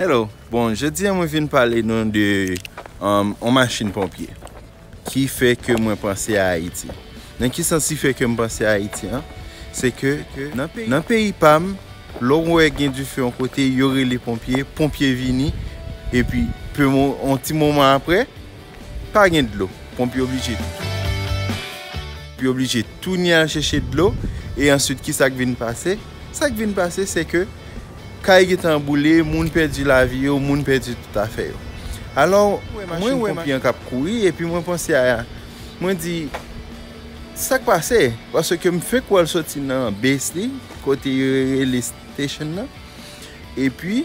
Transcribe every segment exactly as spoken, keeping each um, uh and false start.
Hello, bon, jodi a mwen vin pale nou de um, on machin ponpye ki fè ke mwen panse a Ayiti. Nan ki sans li fè ke m panse a Ayiti an? Se ke nan peyi, nan peyi pa m, lè w wè gen dife yon kote, yo rele ponpye, ponpye vini, epi pe mo, yon ti moman apre, pa gen dlo. Ponpye oblije, ponpye oblije tounen al chèche dlo, e answit, ki sa k vin pase? Sa k vin pase, se ke kay gentan boule, moun pèdi lavi yo, moun pèdi tout afè yo. Alò, mwen wè machin ponpye an k ap kouri, epi mwen panse a, mwen di, sa k pase? Paske m fenk wè l soti nan base li, kote yo rele station nan. Epi,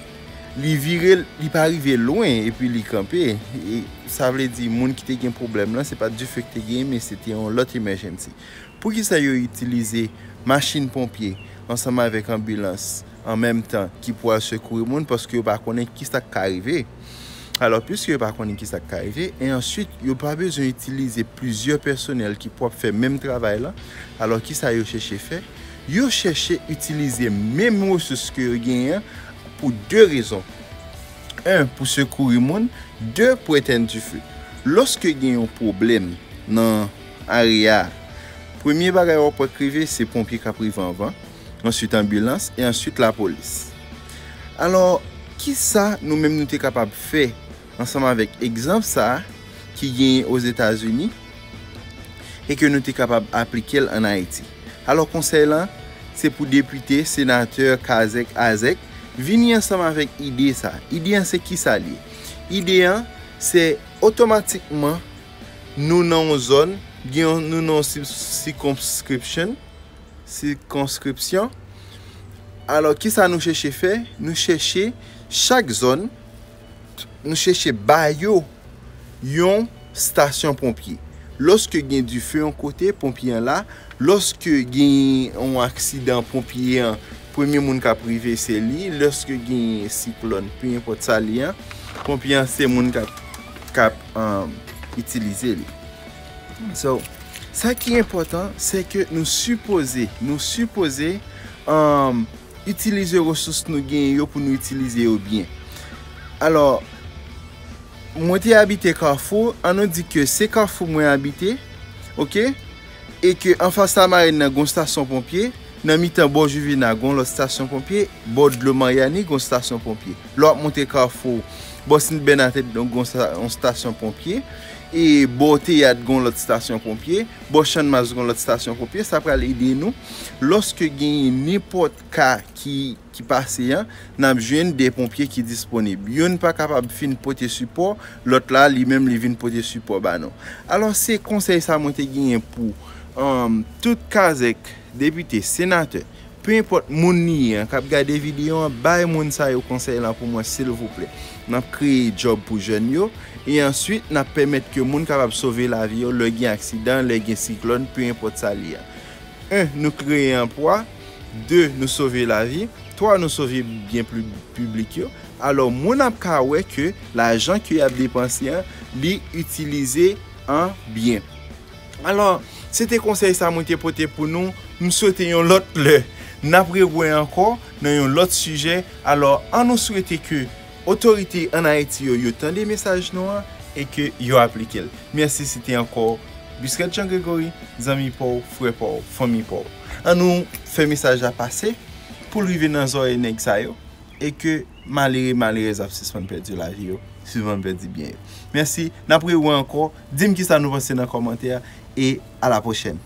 li vire, li pa rive lwen, epi li kanpe. E sa vle di, moun ki te gen pwoblèm lan, se pa dife ki te genyen, men se te yon lòt emergency. Poukisa yo itilize machin ponpye ansanm avèk anbilans an menm tan ki pou al sekouri moun? Paske yo pa konnen ki sa k ka rive. Alò, piske yo pa konnen ki sa k ka rive, e answit, yo pa bezwen itilize plizyè pèsonèl ki pou ap fè menm travay lan, alò, ki sa yo chèche fè? Yo chèche itilize menm resous ke yo genyen an pou de rezon. En, pou sekouri moun, de, pou etèn dife. Lòske gen yon pwoblèm nan area a, premye bagay w ap wè k rive, se ponpye k ap rive anvan, answit anbilans, e answit lapolis. Alò, ki sa nou menm nou te kapab fè ansanm avèk egzanp sa a ki genyen Ozetazini e ke nou te kapab aplike l ann Ayiti? Alò, konsèy lan, se pou depite, senatè, kazèk, azèk, vini ansanm avèk ide sa. Ide an, se ki sa l ye? Ide an, se otomatikman nou nan yon zòn, gen yon, nou nan yon si-, circumscription, sikonskripsyon. Alò, ki sa nou chèche fè? Nou chèche chak zòn, nou chèche ba yo yon stasyon ponpye. Lòske gen dife yon kote, ponpye an la. Lòske gen yon aksidan, ponpye an, premye moun k ap rive, se li. Lòske gen siklòn, pe enpòt sa li an, ponpye an, se moun k ap, k ap, um, itilize li. So, sa ki enpòtan, se ke nou sipoze, nou sipoze, um, itilize resous nou genyen yo pou nou itilize yo byen. Alò, mwen te abite Kafou, ann nou di ke se Kafou mwen abite, oke? E ke anfas Lamarèn nan gon stasyon ponpye, nan mitan bò Juvena gon lòt stasyon ponpye, bò dlo Maryani gon stasyon ponpye. Lè w ap monte Kafou, bò Sint Bènadèt gon sta-, yon stasyon ponpye, e bò Teyat gon lòt stasyon ponpye, bò Channmas gon lòt stasyon ponpye, sa pral ede nou lòske genyen nenpòt ka ki, ki pase an, n ap jwenn de ponpye ki disponib. Youn pa kapab fin pote sipò, lòt la, li menm, li vin pote sipò ba nou. Alò, se konsèy sa mwen te genyen pou, um, tout kazèk, depite, senatè, pe enpòt moun li ye an, k ap gade videyo an, bay moun sa yo konsèy lan pou mwen, silvouplè. N ap kreye djòb pou jèn yo, e answit, n ap pèmèt ke moun kapab sove lavi yo lè gen aksidan, lè gen siklòn, pe enpòt sa li ye an. En, nou kreye anplwa, de, nou sove lavi, twa, nou sove byen pli-, piblik yo. Alò, moun ap ka wè ke lajan ke y ap depanse an, li itilize an byen. Alò, se te konsèy sa mwen te pote pou nou. M swete yon lòt lè, n ap rewè ankò nan yon lòt sijè. Alò, ann nou swete ke otorite ann Ayiti yo, yo tande mesaj nou an e ke yo aplike l. Mèsi, se te ankò Biscuit Jean Gregory, zanmi pa w, frè pa w, fanmi pa w. Ann nou fè mesaj la pase pou l rive nan zòrèy nèg sa yo e ke malere, malerèz ap sispann pèdi lavi yo, sispann pèdi byen yo. Mèsi, n ap rewè ankò. Di m kisa nou panse nan kòmantè a, e a la pwochèn.